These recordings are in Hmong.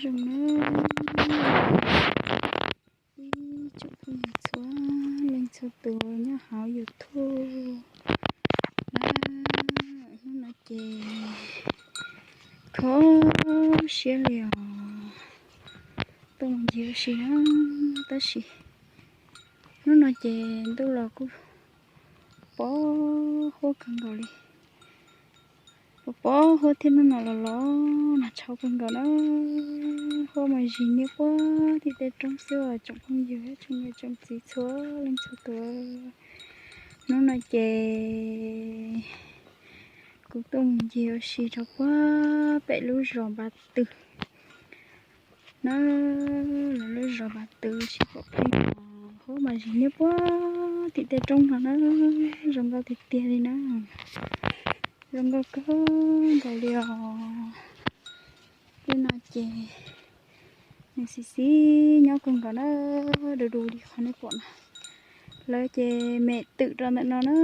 Zoo na, ib tsoom phooj ywg txhua leej txhua tus nyob hauv YouTube na, hnub no ces kho siab li os, tuaj mus ncig ua si na, tab sis hnub no ces ntuj los kuj pov huab kawg nkaus li. Pov pov huab thiab hnub no los los nag tshauv kawg nkaus na. Huab mas zis niab puag tim tej roob xwb os tsoom phooj ywg tsoom niam tsoom txiv txhua leej txhua tus. Hnub no ces kuv tuaj mus ncig ua si rau puag pem lub zos Npab Tw na, lawv lub zos Npab Tw sib pom pheej os, huab mas zis niab puag tim tej roob no na, zoo nkauj tiag tiag li na, zoo nkauj kawg nkaus li os. Tej no ces nws xis xis nyob kawg nkaus na, du du li qhov nej pom no. Lawv ces mem twm rau ntawm no na,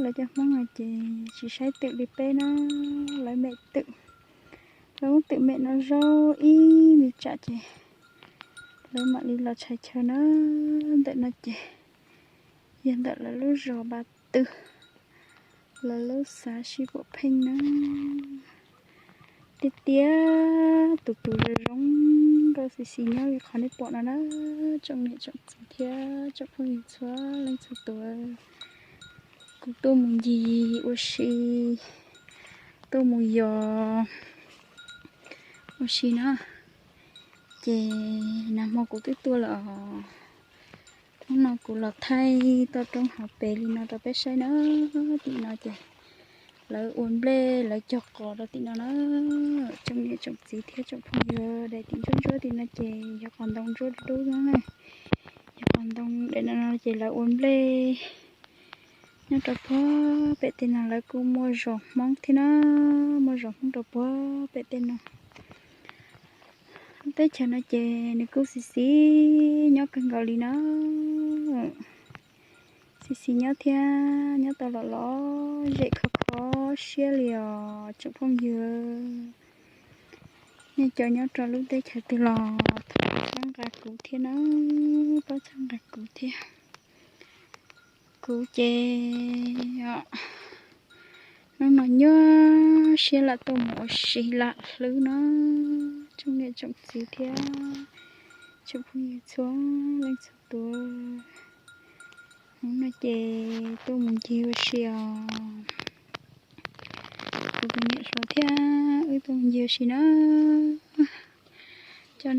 lawv cov Hmoob no ces tsis saib twm li peb na, lawv mem twm. Lawv muab twm mem no zaub ib me tsam ces lawv mam li los tshais chaw na. Ntawm no ces yog ntawm lawv lub zos Npab Tw, lawv lub xav sib pom pheej na. Tiag tiag tus tus zoo zoo nkauj xis xis nyob li qhov nej pom no na, tsoom niam tsoom txiv thiab tsoom phooj ywg txhua leej txhua tus. Kuv tuaj mus ncig ua si, tuaj mus yos ua si na, ces nag hmo kuv twb tuaj lawm os. Hnub no kuv los thaij toj roob hauv pes li no rau peb saib na. Tim no ces lawv ua nplej lawv cog qos rau tim no na. Tsoom niam tsoom txiv thiab tsoom phooj ywg, daim tim ntsuab ntsuab tim no ces yog qos ntoo ntsuab dub dub na. Yog qos ntoo, daim no no ces lawv ua nplej nyob rau puag pem tej no, lawv kuj muaj zos Hmoob thiab na, muaj zos Hmoob rau puag pem tej no. Lub teb chaws no ces nws kuj xis xis nyob kawg nkaus li na, xis xis nyob thiab nyob tau los los zem khov kho siab li os tsoom phooj ywg. Nej cov nyob rau lub teb chaws twg los thov pab nqa kuv thiab na, pab txhawb nqa kuv thiab. Kuv ces hnub no nyuaj siab lam tuaj mus ua si lam hlwb no, tsoom niam tsoom txiv thiab tsoom phooj ywg txhua leej txhua tus. Hnub no ces tuaj mus ncig ua si os. Kuv tus niam hluas thiab wb tuaj mus ncig ua si na. Coj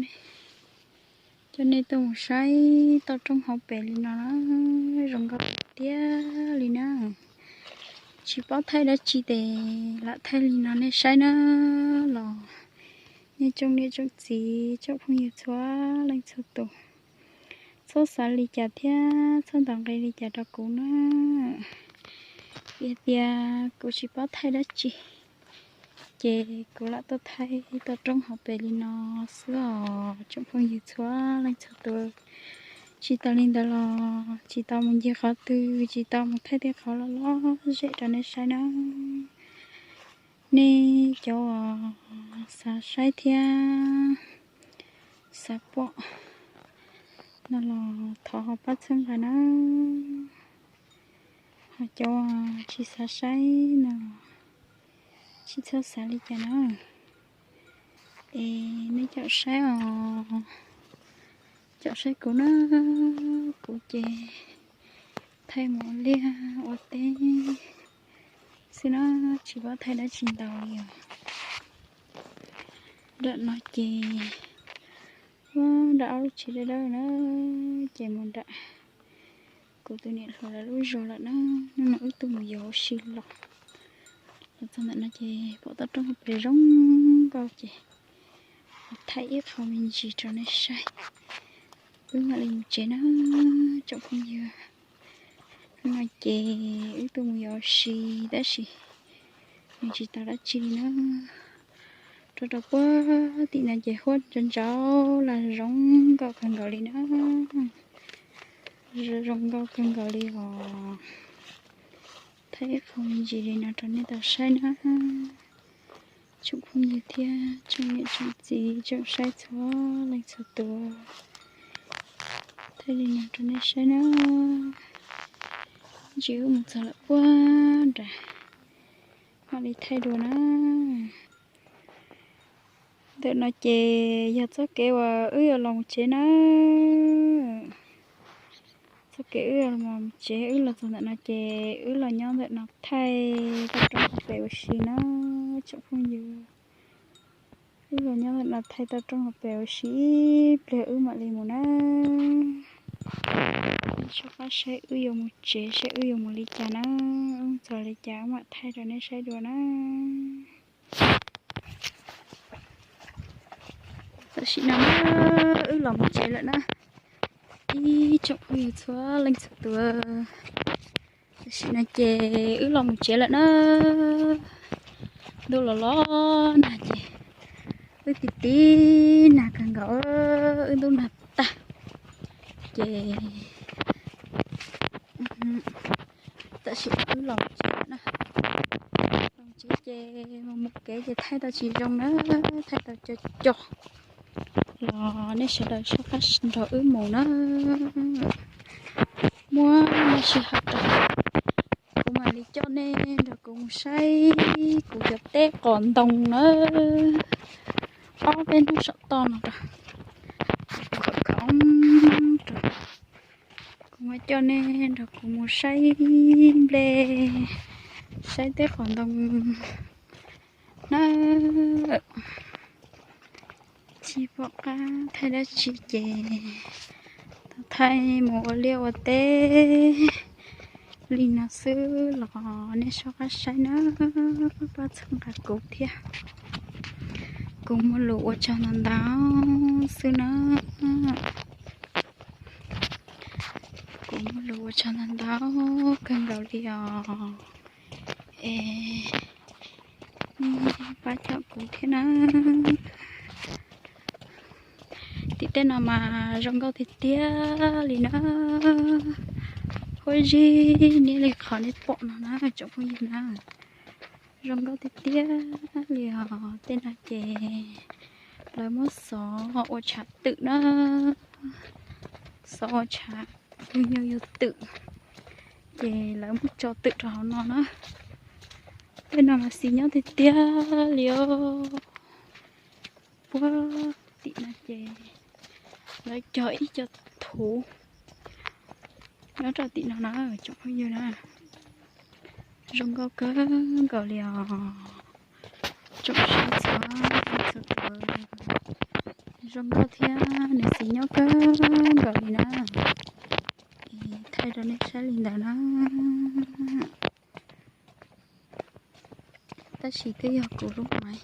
nej tuaj mus saib toj roob hauv pes li no na, zoo nkauj tiag li na. Tsis paub thaij dab tsi ces lam thaij li no nej saib na los. Nej tsoom niam tsoom txiv tsoom phooj ywg txhua leej txhua tus, txhob xav li cas thiab txhob ntaus nqi li cas rau kuv na. Vim tias kuv tsis paub thaij dab tsi, ces kuv lam tuaj thaij toj roob hauv pes li no xwb os tsoom phooj ywg txhua leej txhua tus. Tsis tas li ntawd los tsis tau mus ncig qhov twg, tsis tau mus thaij tej qhov loj loj zem rau nej saib na. Nej cov uas xav saib thiab xav pom no los thov ho pab txhawb nqa na. Ho cov uas tsis xav saib no tsis txhob xav li cas na. Es nej caum saib os, caum saib kuv na, kuv ces thaij mus ua liaj ua teb xwb na, tsis paub thaij dab tsi ntau li os. Nram no ces nram ob lub tsev dawb dawb na, ces mus nram kuv tus niam hluas lawv lub zos lawm na. Hnub no wb tuaj mus yos ua si los, los txog ntawm no ces pom toj roob hauv pes zoo nkauj ces thaij ib qho me ntsis rau nej saib, wb mam li mus tsev na tsoom phooj ywg. Hnub no ces wb tuaj mus yos ua si tab sis nws tsis tau dab tsi li na. Rau rau puag tim no ces huab ntsaus ntsaus los zoo nkauj kawg nkaus li na, zoo nkauj kawg nkaus li os. Thaij ib qho me ntsis li no rau nej tau saib na. Tsoom phooj ywg thiab tsoom niam tsoom txiv tsoom saib txhua leej txhua tus, thaij li no rau nej saib na. Ntsis wb mus txog lawm puag nrad, mam li thaij dua na. Ntawm no ces yog txoj kev uas wb yuav los mus tsev na. Txoj kev wb yuav los mus tsev, wb los txog ntawm no ces wb los nyob ntawm no thaij toj roob hauv pes ua si na, tsoom phooj ywg. Wb los nyob ntawm no thaij toj roob hauv pes ua si ib pliag wb mam li mus na. Soj qab saib wb yuav mus tsev, saib wb yuav mus li cas na, wb txog li cas wb mam thaij rau nej saib dua na. Tam sim no wb los mus tsev lawm na, ib tsoom phooj ywg txhua leej txhua tus. Tam sim no ces wb los mus tsev lawm na. Ntuj los los nag ces wb tiv tiv nag kawg nkaus, wb ntuj nag tag. Ces tam sim no wb los mus tsev lawm na. Los tsev ces mus mus kev ces thaij tau tsis zoo na, thaij tau co co. Los nej sawv daws soj qab nrog wb mus na. Muab sij hawm rau kuv mam li coj nej nrog kuv mus saib kuv cov teb qos ntoo na. Ob peb hnub saum toj no rau, khov khov rau, kuv mam coj nej nrog kuv mus saib nplej, saib teb qos ntoo na. Tsis pom qab thaij dab tsi ces tau thaij mus ua liaj ua teb li no xwb los nej soj qab saib na, pab txhawb nqa kuv thiab. Kuv muaj lus ua tsaug ntau ntau xwb na. Kuv muaj lus ua tsaug ntau ntau kawg nkaus li os. Es nej pab coj kuv thiab na. Tim tej no mas zoo nkauj tiag tiag li na. Huab zig niaj li qhov nej pom no na tsoom phooj ywg na. Zoo nkauj tiag tiag li os. Tej no ces lawv muab xov ua tshav twm na, xov ua tshav twm, yog yog twm, ces lawv muab tso twm rau hauv no na. Tej no mas xis nyob tiag tiag li os. Puag tim no ces lawv cog ib co thuv nyob rau tim no na tsoom phooj ywg na. Zoo nkauj kawg nkaus li os tsoom saib txhua txhua tus. Zoo nkauj thiab nws xis nyob kawg nkaus li na. Es thaij rau nej saib li ntawd na. Tab sis twb yog kuv lub maiv,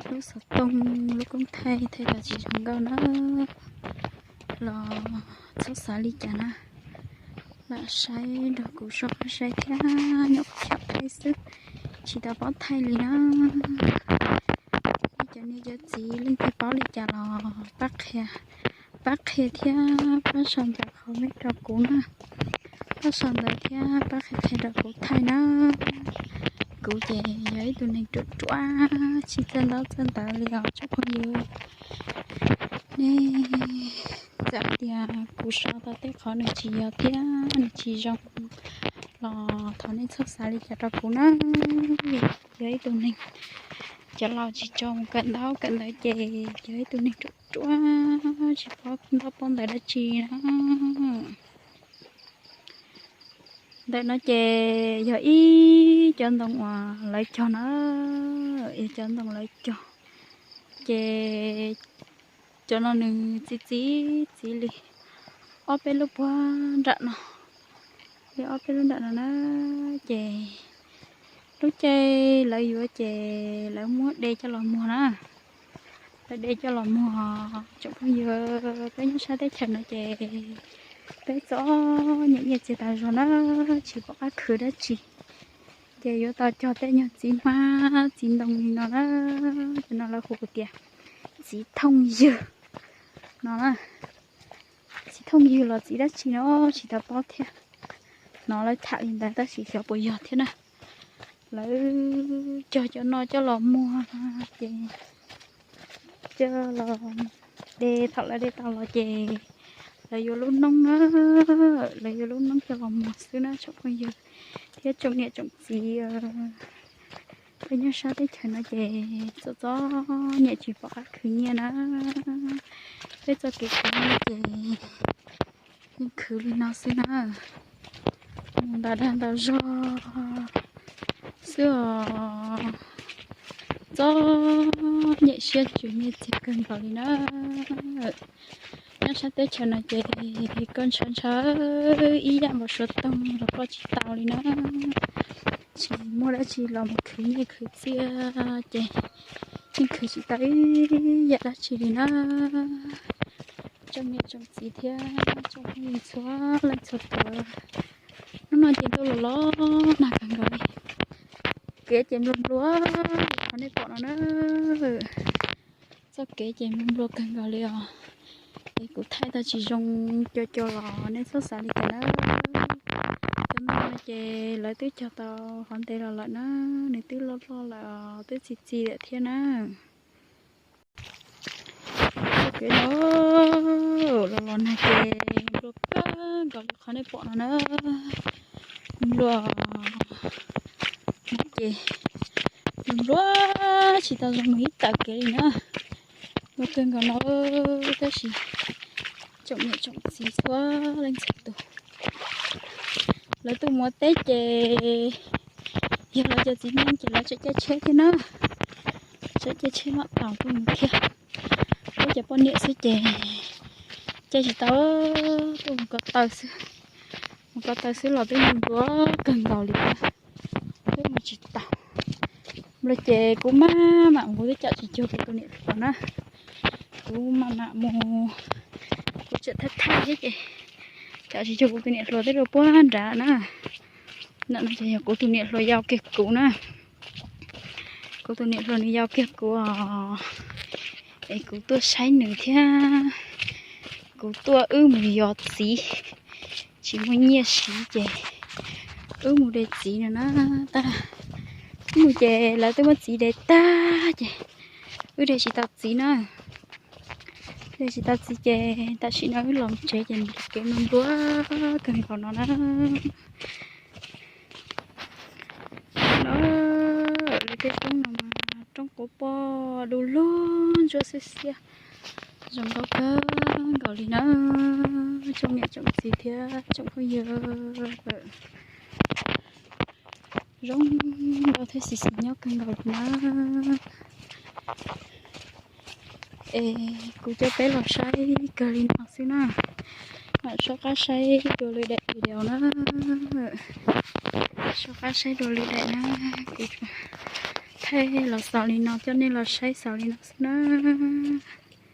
lub xov tooj, lub koob thaij thaij los tsis zoo nkauj na. Los txhob xav li cas na, lam saib nrog kuv soj qab saib thiab nyob chaw thaij xwb, tsis tau paub thaij li na. Cov niam cov txiv leej twg paub li cas los pab qhia, pab qhia thiab pab sau ntawv qhov mej rau kuv na. Pab sau ntawv thiab pab qhia qhia rau kuv thaij na. Kuv ces yog ib tug neeg ruam ruam tsis txawj ntaub txawj ntawv li os tsoom phooj ywg. Nej txawm hais tias kuv sau tau tej qhov nws tsis yog thiab nws tsis zoo los thov nej txhob xav li cas rau kuv na. Yog ib tug neeg cov laus tsis tso mus kawm ntaub kawm ntawv ces yog ib tug neeg ruam ruam tsis paub ntaub paub ntawv dab tsi na. Ntawm no ces yog ib cov ntoo uas lawv cog na, yog cov ntoo lawv cog. Ces cov no nws txiv txiv txiv li ob peb lub puag nram no, li ob peb lub nram no na. Ces lub caij lawv yuav ces lawv muab de coj los muag na. Lawv de coj los muag, tsoom phooj ywg, peb nyob sab teb chaws no ces peb txom nyem nyiaj txiag tas zog na, tsis pom qab khwv dab tsi. Ces yuav tau cog tej nyuag txiv hmab txiv ntoo li no na, cov no lawv hu tias txiv thooj ywg no na. Txiv thooj ywg los txiv dab tsi no tsis tau paub thiab. Hnov lawv tham li ntawd tab sis xyov puas yog thiab na. Lawv cog cov no coj los muag ces coj los de, thaum lawv de tau los ces lawv yuav lub noob na, lawv yuav lub noob coj los muag xwb na tsoom phooj ywg thiab tsoom niam tsoom txiv. Peb nyob sab teb chaws no ces txom txom nyem tsis pom qab khwv nyiaj na. Peb txoj kev khwv nyiaj ces yeej khwv li no xwb na, mus ntau dag ntau zog xwb os. Txom nyem siab tsuas nyiaj txiag kawg nkaus li na. Nyob sab teb chaws no ces koj ntshaw ntshaw ib yam npau suav toog los koj tsis tau li na. Tsis muaj dab tsi los mus khwv nyiaj khwv txiaj ces yeej khwv tsis tau ib yam dab tsi li na. Tsoom niam tsoom txiv thiab tsoom phooj ywg txhua leej txhua tus, hnub no ces ntuj los los nag kawg nkaus li. Kev ces nplua nplua li qhov nej pom no na. Txoj kev ces nplua nplua kawg nkaus li os. Es kuv thaij tau tsis zoo co co los nej txhob xav li cas na. Cov no ces lawv twb cog tau qhov ntev los lawm na, nws twb loj loj lawm, twb txi txiv lawm thiab na. Txoj kev no los los nag ces nplua kawg nkaus li qhov nej pom no na. Nplua ces nplua tsis tau zoo mus ib tawm kev li na. Nplua kawg nkaus no, tab sis tsoom niam tsoom txiv txhua leej txhua tus, lawv tuaj mus ua teb ces yog lawv cov txiv neej ces lawv tseem caij tsheb thiab na, tseem caij tsheb maj taus tuaj mus thiab. Peb cov poj niam xwb ces caij tsis tau, tuaj mus ko taw xwb, mus ko taw xwb los twb nplua kawg nkaus li thiab, twb mus tsis taus. Nplua ces kuv maj mam mus, kuv twb cam tsis cuag kuv tus niam hluas na. Kuv maj mam mus, kuv tseem thaij thaij thiab ces cam tsis cuag kuv tus niam hluas twb rau puag nrad na. Ntawm no ces yog kuv tus niam hluas yau kiag kuv na. Kuv tus niam hluas nws yau kiag kuv os, es kuv tuaj saib nws thiab. Kuv tuaj wb mus yos txiv, tsis muaj nyiaj siv ces wb mus de txiv no na. Tab wb mus ces lawv twb muab txiv de tag ces wb de tsis tau txiv na. De tsis tau txiv ces tam sim no wb los tsev ces nws kev nplua kawg nkaus no na. No, lawv tej roob no mas roob quv poj du lug ntsuab xiab xiab, zoo nkauj kawg nkaus li na. Tsoom niam tsoom txiv thiab tsoom phooj ywg, zoo nkauj thiab xis xis nyob kawg nkaus li na. Es kuv coj peb los saib kawg li no xwb na. Mam soj qab saib dua lwm daim video na. Soj qab saib dua lwm daim na. Kuv thaij los xaus li no coj nej los saib xaus li no xwb na.